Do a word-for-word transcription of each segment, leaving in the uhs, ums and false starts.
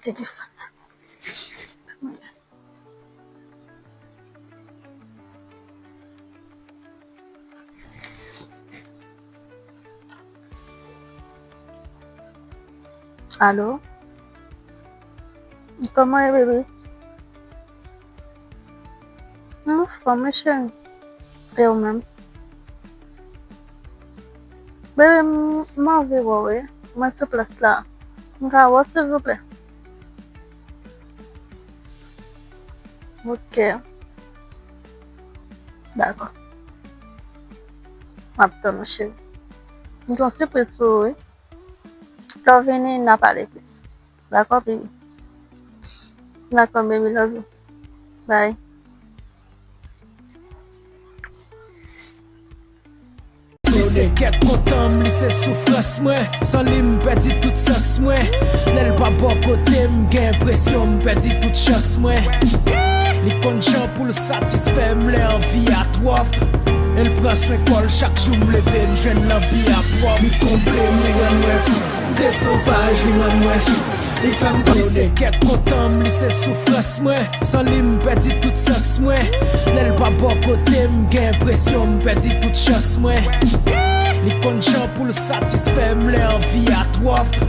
Telefòn la. Alo? Kòman w ye, bebe? M anfòm, wi, cheri. E ou menm? Bebe, m, m anvi wè w, wi. Mwen sou plas la. M ka wè w, silvouplè? Ok. Dakò. M ap tann ou, cheri. M gen yon sipriz pou ou, wi. Lè w vini, n a pale plis. Dakò, baby? Dakò, baby, love you. Bye. Li se kè kontan m, li se soufrans mwen. San li, m pèdi tout sans mwen. Lè l pa bò kote m, gen enpresyon m pèdi tout chans mwen. Li konn jan pou l satisfè m lè anvi a twòp. E l pran swen kò l chak jou m leve, m jwenn lanbi a pwòp. Li konble m, li rann mwen fou. M te sovaj, li rann mwen chou. Li fè m tounen. Li se kè kontan m, li se soufrans mwen. San li, m pèdi tout sans mwen. Lè l pa bò kote m, gen enpresyon m pèdi tout chans mwen. Li konn jan pou l satisfè m lè anvi a twòp.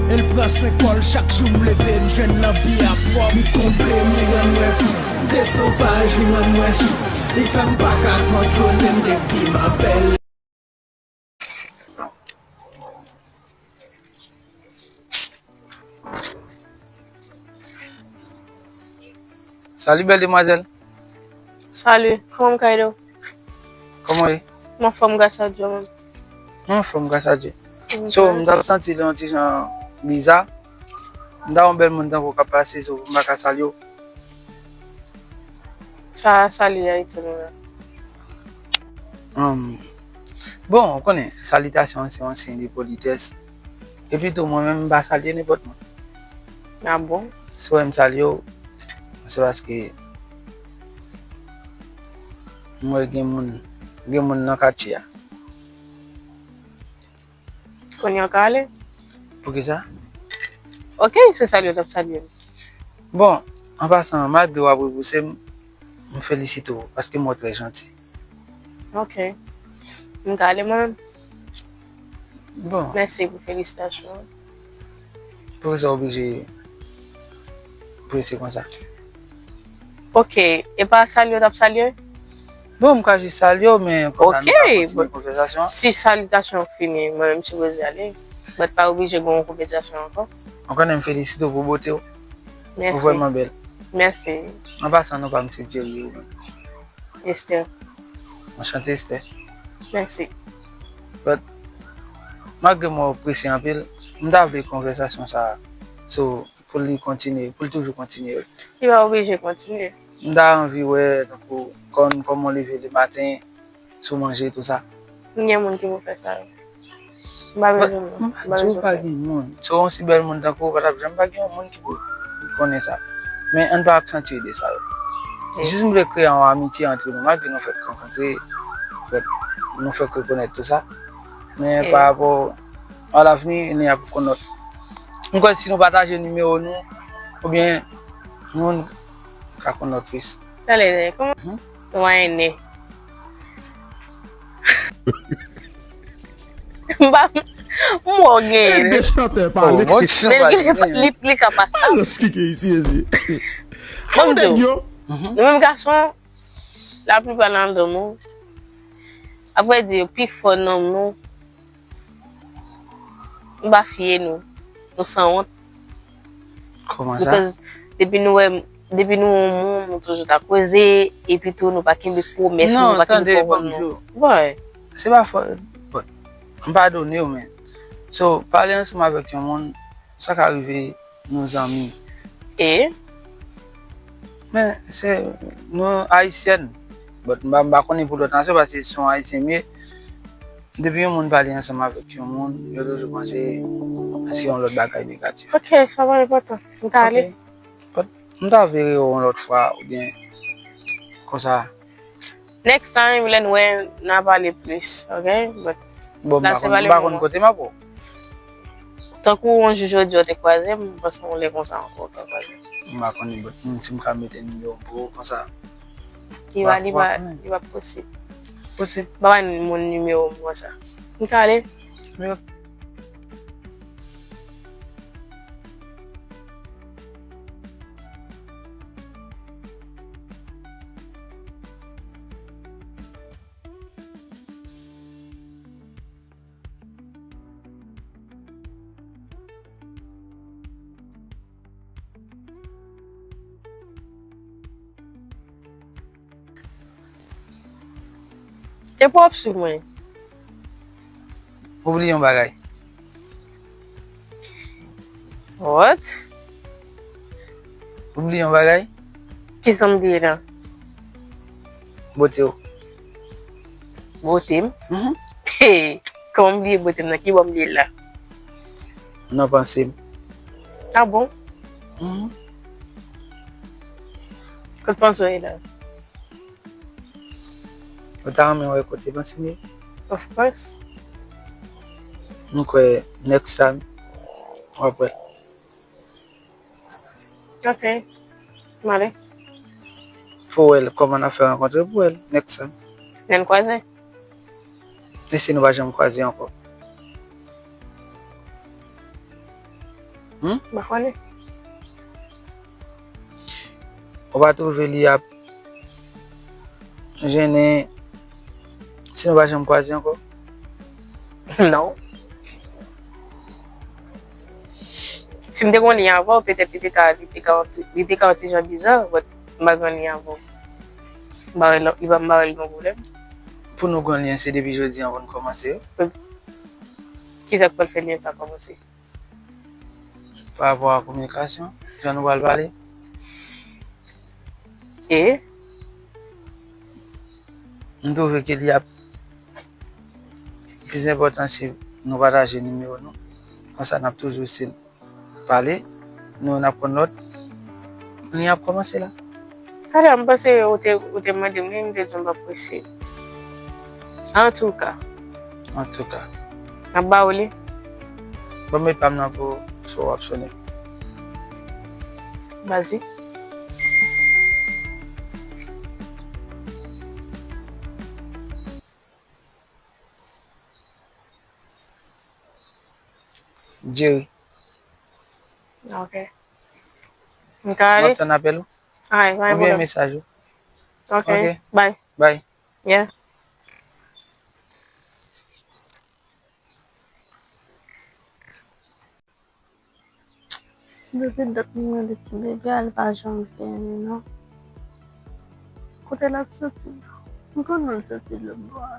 E l pran swen kò l chak jou m leve, m jwenn lanbi a pwòp. Li konble m, li rann mwen fou. M te sovaj, li rann mwen chou. Li fè m pa ka kontwole m depi m avè l. Salut, belle demoiselle. Salut, kòman m ka ede w? Kòman w ye? M anfòm, gras a Dye, ou menm? M anfòm, gras a Dye. Ok. So, m t ap santi l yon ti jan biza. M ta wè yon bèl moun tankou w k ap pase, so, pou m pa ka salye w. Sa, salye a itil ou la? Hum. Bon, ou konnen, salitasyon se yon siy de politès. Epi tou, mwen menm, m pa salye nenpòt moun. Ah bon? Si w wè m salye w, se paske m wè gen moun, gen moun nan katye a. Kounye a w ka ale? Poukisa? Ok, se salye w t ap salye m. Bon, an pasan, malgre w ap repouse m, m felisite w, paske m wè w trè janti. Ok. M ka ale mwen menm? Bon. Mèsi pou felisitasyon an. Poukisa w oblije prese konsa? Ok, e pa salye w t ap salye? Bon, m ka jis salye w, men konsa nou ka kontinye konvèsasyon an. Si salitasyon an fini, mwen menm m sipoze ale. Mwen pa oblije gen yon konvèsasyon ankò. Ou konnen m felisite w pou bote w. Ou vrèman bèl. Mèsi. An pasan, non pa m se Jerry ou menm. Esther. Anchante, Esther. Mèsi. But, malgre m wè w prese anpil, m ta vle konvèsasyon sa a. So, pou li kontinye, pou l toujou kontinye. Li pa oblije kontinye. M ta anvi wè, tankou, kòm, kòman w leve le maten, si w manje, tou sa. M gen moun ki pou fè sa yo. M pa bezwen moun. M pa di w pa gen moun. Si w yon si bèl moun tankou w, pa t ap janm pa gen yon moun ki pou konnen sa. Men ann pa aksantye de sa yo. Jis m vle kreye yon amitye antre nou, malgre nou fèk rankontre, fèk, nou fèk rekonèt tou sa. Men pa rapò a lavni, nou ap konn lòt. M kwè si nou pataje nimewo nou, oubyen nou ka konn lòt plis. Talè, kòman ou ene? M pa, m wè w genyen. E de chantè pale. Men li, li, li ka pa sa. Alòs ki ke isi, isi. Bon, m di w, nou menm gason, laplipa nan nonm nou, apre di yo pi fò nonm nou, nou pa fye nou, nou sanwont. Kòman sa? Because depi nou wè, depi nou wè yon moun, nou toujou ta koze, epi tou nou pa kenbe pwomès nou, nou pa kenbe pawòl nou. Non, tande, ban m di w. Bon. Se pa fò, bon, m padone w, men. So, pale ansanm avèk yon moun, sa ka rive nou zanmi. E? Men, se, nou ayisyèn. But m pa, m pa konnen pou lòt nasyon, paske se yon ayisyen m ye. Depi yon moun pale ansanm avèk yon moun, yo toujou panse se yon lòt bagay negatif. Ok, sa pa enpòtan. M ka ale? Ok. But m ta vle rewè w yon lòt fwa, oubyen konsa. Next time, lè n wè, n a pale plis, ok? But bon, m pa konn, m pa konn kote m ap wè w. Tankou yon jou jodi a w te kwaze m, m panse yon lè konsa ankò w ka kwaze m. M pa konnen, but, hmm, si m ka mete nimewo m pou ou konsa. Li pa, li pa, li pa posib. Posib. M pa bay moun nimewo m konsa. M ka ale? Epi w ap swiv mwen. Ou bliye yon bagay. What? Ou bliye yon bagay? Kisa m bliye la? Bote w. Bote m? Mhm. Hey, kòman m bliye bote m nan? Ki bò m bliye l la? Nan panse m. Ah bon? Mhm. Kot panse w ye la? Ou ta renmen wè kote panse m ye? Of course. M kwè next time, w ap wè. Ok. M ale. Fò w wè l kòman n ap fè rankontre pou w wè l next time. Lè n kwaze. E si nou pa janm kwaze ankò? Hmm? M pa konnen. Ou pa twouve li ap jennen si nou pa janm kwaze ankò? Non. Si m te konn li avan w, petèt li te ka, li te ka, li te ka yon ti jan biza, but m pa konn li avan w. M pa wè l, li pa, m pa wè l gen pwoblèm. Pou nou gen lyen, se depi jodi a pou n kòmanse yo. Kisa k pral fè lyen sa kòmanse? Pa rapò a kominikasyon, jan nou pral pale. E? M twouve ke li ap plis enpòtan si nou pataje nimewo nou. Konsa n ap toujou still pale, nou n ap konn lòt. Lyen ap kòmanse la. Talè a m panse ou te, ou te mande m li, m te di w m p ap prese. Antouka. Antouka. M ap ba ou li. Bon, met pa m nan pou w, si w ap sonnen. Vas-y. Jerry. Ok. M ka ale? M ap tann apèl ou. Alright, pa gen pwoblèm. Oubyen mesaj ou. Ok. Ok. Bye. Bye. Yeah. Depi dat mwen rele ti bebe a, li pa janm vini non. Kote l ap soti? M konnen l soti lòt bò a.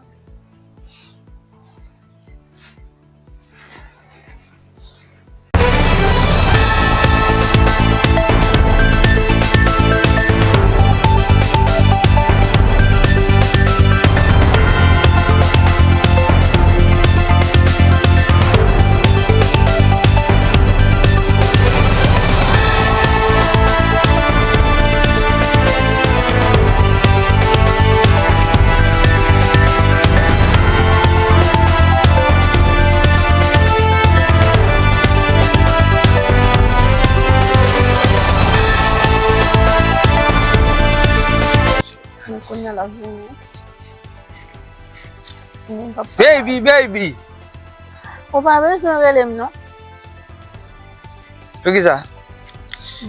Men kounye a l ap vini. Baby, baby! Ou pa bezwen rele m non. Poukisa?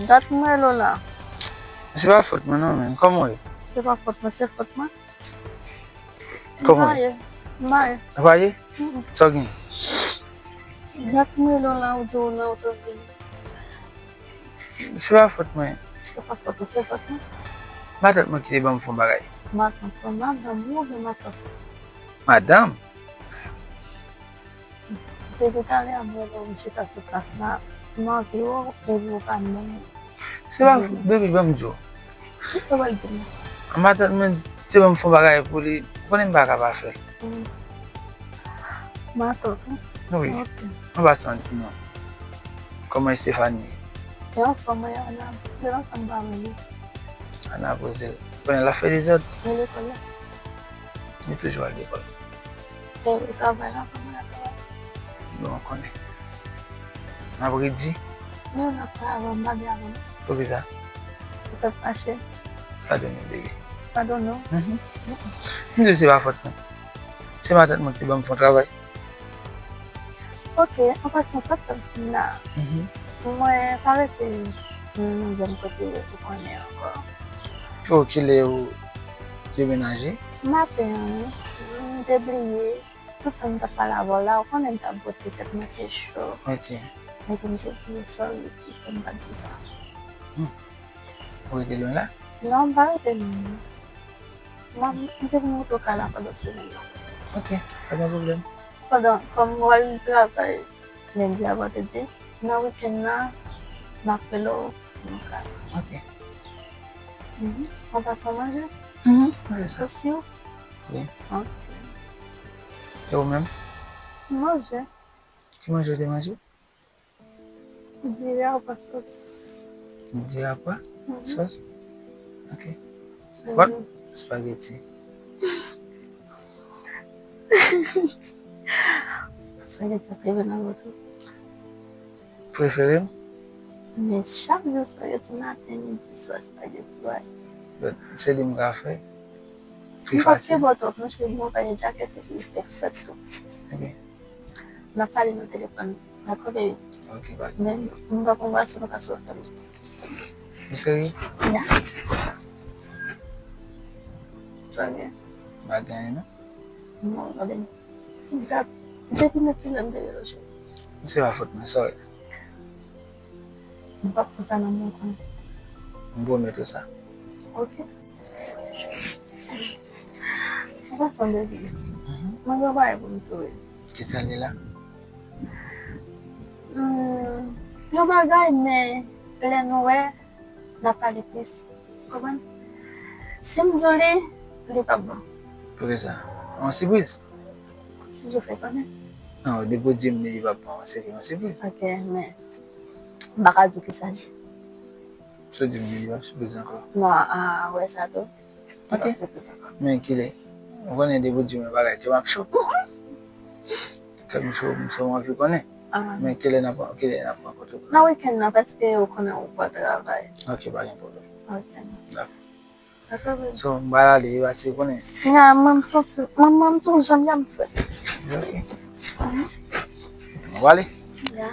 Dat m rele w la. Se pa fòt mwen non, men. Kòman w ye? Se pa fòt mwen, se fòt mwen. M marye. M marye. Ou marye? Mm-mm. Sa w gen? Dat m rele w la, ou di w nan oto vini. Se pa fòt mwen. Se pa fòt ou, se fòt mwen. Matant mwen ki te ban m fon bagay. Matant ou, madanm ou oubyen matant ou? Madanm. Depi talè a m wè w chita sou plas la, m anvi w, epi w pa menm. Se pa, baby, ban m di w. Kisa w pral di m? Matant mwen te ban m fon bagay pou li, ou konnen m pa ka pa fè. Mm. Matant ou? Wi. Ok. Mwen pa santi non. Kòman Stephanie ye? Li anfòm, wi, Ana. Gen lontan m pa wè li. Ana poze l. Ou konnen l ap fè dezòd. Li lekòl la? Li toujou al lekòl. E ou travay la, kòman l ap travay? Bon, ou konnen. N ap redi. Non, n ap pale avè w, m pa byen avè w. Poukisa? Ou fè m fache. Padone m, bebe. Padone w. Mhm. M di se pa fòt mwen. Se matant mwen ki te ban m fè yon travay. Ok, an pasan, sa k fè m vin la. Mhm. Mwen pa rete nan menm zòn kote ou konnen ankò. Oh, kilè ou demenaje? Maten an, wi. M te bliye. Tout tan m t ap pale avè w la, ou konnen m t ap bwote tèt mwen te cho. Ok. Epi m te bliye, sorry, ki fè m pa t di sa. Ou rete lwen la? Non, m pa rete lwen. M ap, m te vin rete kay la pandan semèn nan. Ok, pa gen pwoblèm. Pandan, kòm mwen al travay lendi a vandredi, nan wikenn nan, m ap rele w nan kay. Ok. Mhm. An pasan manje? Mhm, manje sa. Ou si? Wi. Ok. E ou menm? M manje. Ki manje ou te manje? Diri a pwa sòs. Diri a pwa? Mhm. Sòs? Ok. Mhm. What? Spaghetti. Spaghetti ap rive nan bouch ou. Prefere m? Men chak jou spaghetti maten, midi, swa spaghetti, wi. But se li m ka fè. Pi M pa t fasil. Bon twòp, non, cheri, bon, pa gen djakèt, epi li fè frèt tou. Ok. N ap pale nan telefòn. Dakò, baby? Ok, bye. Men, m pa konn bwason nou ka sot fè m. Ou serye? Ya. Sa gen? Pa gen anyen, non? Non, gade m. M t ap, depi nan kilè m te rele w, cheri? Se pa fòt mwen, sorry. M p ap pran sa nan men w, konnen. M pwomèt ou sa. Ok. An pasan, baby, mwen gen yon bagay pou m di w. Kisa l ye la? Hmm, yon bagay, men lè nou wè, n ap pale plis. Konprann? Si m di w li, li p ap bon. Poukisa? Yon sipriz? Kijan w fè konnen? Non, depi w di m li, li p ap bon, se yon sipriz. Ok, men m pa ka di w kisa l ye. Si w di m li, li p ap sipriz ankò. Non, ah, wè sa tou. Li p ap sipriz ankò. Men kilè? Ou konnen depi w di m yon bagay, kè m ap cho. Kè m cho, m cho, m anvi konnen. Ah. Men kilè n ap, kilè n ap rankontre? Nan wikenn nan, paske ou konnen ou pral travay. Ok, pa gen pwoblèm. Ok. Dakò. Dakò, baby. So, m pral ale, e pati ou konnen. Ya, mwen m santi, mwen, mwen m tou, janm janm fè. Ok. Nou pale? Ya.